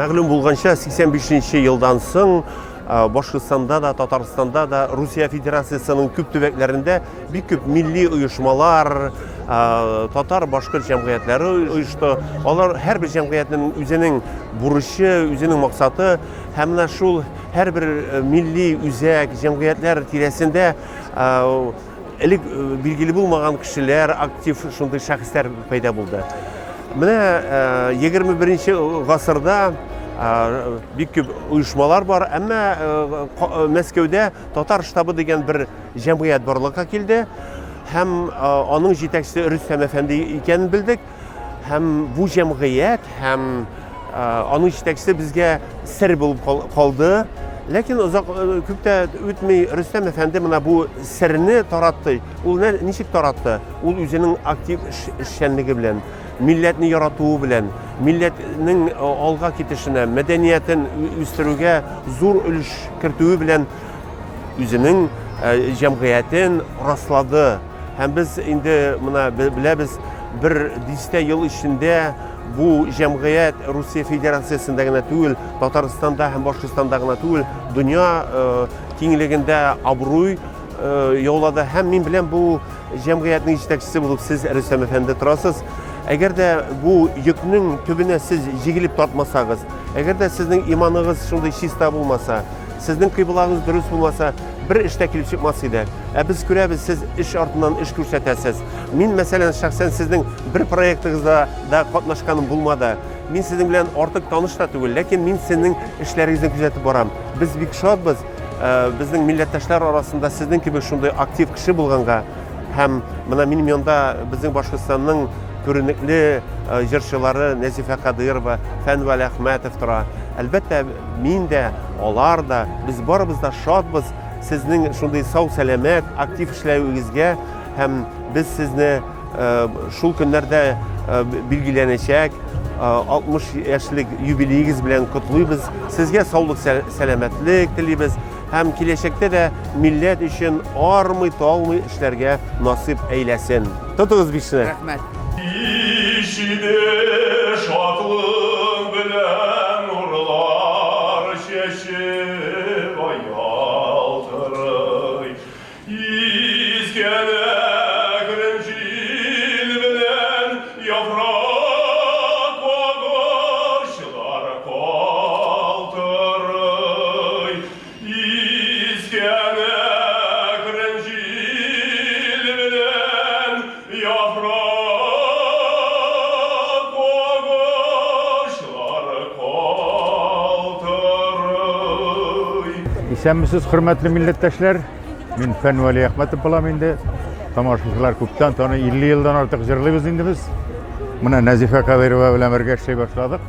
Мәгълүм булганча, 85 елдан соң Башкортстанда да, Татарстанда да, Русия Федерациясенең күп төбәкләрендә бик күп милли оешмалар, татар, башкорт җәмгыятьләре оешты. Алар һәрбер җәмгыятьнең үзенең бурычы, үзенең максаты һәм менә шул һәрбер милли үзәк, җәмгыятьләр тирәсендә элек билгеле булмаган кешеләр, актив шундый шәхесләр пәйда булды. Менә 21 гасырда бик күп оешмалар бар, әмма Мәскәүдә Татар штабы дигән бер җәмгыять барлыкка килде һәм аның җитәкчесе Рөстәм әфәнде икәнен белдек. Һәм бу җәмгыять һәм аның җитәкчесе безгә сер булып калды. Ләкин озак күп тә үтми Рөстәм әфәнде менә бу серне таратты. Ул ничек таратты? Ул үзенең актив эшчәнлеге белән, милләтне яратуы белән, милләтнең алга китешенә, мәдәниятен үстерүгә зур өлеш кертүе белән үзенең җәмгыятен раслады. Һәм без инде менә беләбез, бер дистә ел эчендә бу җәмгыять Русия Федерациясендә генә түгел, Татарстанда һәм Башкортстанда гына түгел, дөнья киңлегендә абруй яулады. Һәм мин беләм, бу җәмгыятьнең җитәкчесе булып сез, Рөстәм әфәнде, торасыз. Әгәр дә бу йөкнең төбенә сез җигелеп тартмасагыз, әгәр дә сезнең иманыгыз шундый чиста булмаса, сезнең кыйблагыз дөрес булмаса, бер эш тә килеп чыкмас иде. Ә без күрәбез, сез эш артыннан эш күрсәтәсез. Мин, мәсәлән, шәхсән сезнең бер проектыгызда да катнашканым булмады. Мин сезнең белән артык таныш та түгел, ләкин мин сезнең эшләрегезне күзәтеп барам. Без бик шатбыз, безнең милләттәшләр арасында сезнең кебек шундый актив кеше булганга. Һәм менә минем янда безнең Башкортстанның күренекле җырчылары Нәзифә Кадыйрова, Фән Вәлиәхмәтов тора. Әлбәттә, мин дә, алар да, без барыбыз да шатбыз сезнең шундый сау-сәламәт, актив эшләвегезгә һәм без сезне шул көннәрдә билгеләнәчәк 60 яшьлек юбилеегез белән котлыйбыз. Сезгә саулык, сәламәтлек телибез һәм киләчәктә дә милләт өчен армый-талмый эшләргә насыйп әйләсен. Тотыгыз бишне. Рәхмәт. Кичне шатлык белән нурлар чәчеп ай ялтырый. Искән әкрен җил белән яфрак агачлар калтырый. Искән әкрен җил белән яфрак агачлар калтырый. Исәнмесез, хөрмәтле милләттәшләр! Мин Фән Вәлиәхмәтов булам инде. Тамашачылар күптән таный, 50 елдан артык җырлыйбыз инде без. Менә Нәзифә Кадыйрова белән бергә эшли башладык.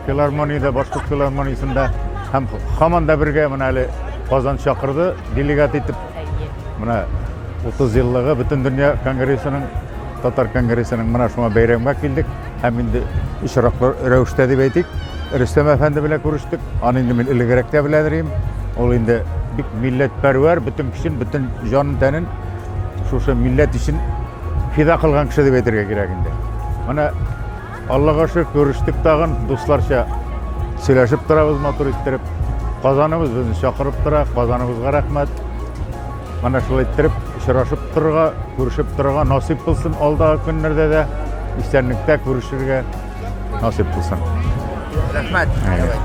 Филармониядә, башкорт филармониясендә һәм һаман да бергә менә әле Казан чакырды делегат итеп. Менә 30 еллыгы Бөтендөнья конгрессының, татар конгрессының менә шуңа бәйрәмгә килдек һәм инде очраклы рәвештә дип әйтик, Рөстәм әфәнде белән күрештек. Аны инде мин элегрәк тә беләдер идем. Ул инде бик милләтпәрвәр, бөтен көчен, бөтен җанын тәнен шушы милләт өчен фида кылган кеше дип әйтергә кирәк инде. Менә Аллага шөкер, күрештек тагын, дусларча сөйләшеп торабыз матур иттереп. Казаныбыз безне чакырып тора, Казаныбызга рәхмәт. Менә шулай иттереп очрашып торырга, күрешеп торырга насыйп булсын алдагы көннәрдә дә исәнлектә күрешергә насыйп булсын. Рәхмәт. Давайте.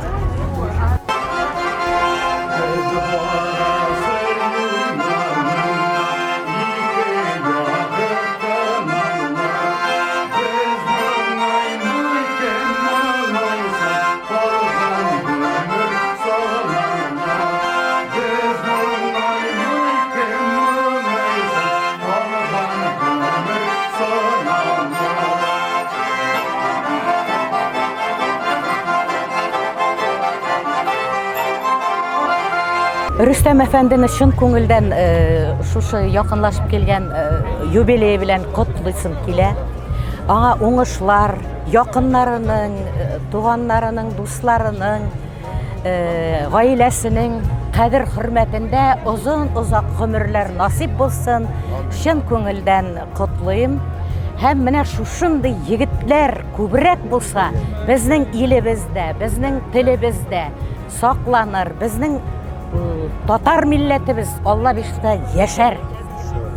Рөстәм әфәндене чын күңелдән э, шушы якынлашып килгән э, юбилее белән котлыйсым килә. Аңа уңышлар, якыннарының, э, туганнарының, дусларының, гаиләсенең кадер-хөрмәтендә озын-озак гомерләр насыйп булсын. Чын күңелдән котлыйм. Һәм менә шушындый егетләр күбрәк булса, безнең илебез дә, безнең телебез дә сакланыр, безнең татар милләтебез Алла бирсә яшәр.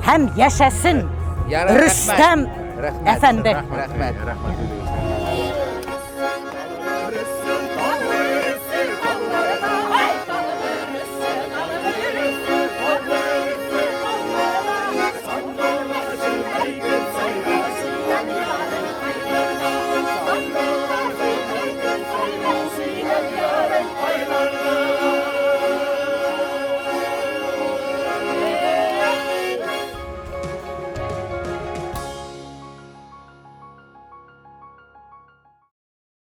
Һәм яшәсен. Рөстәм әфәнде. Рәхмәт.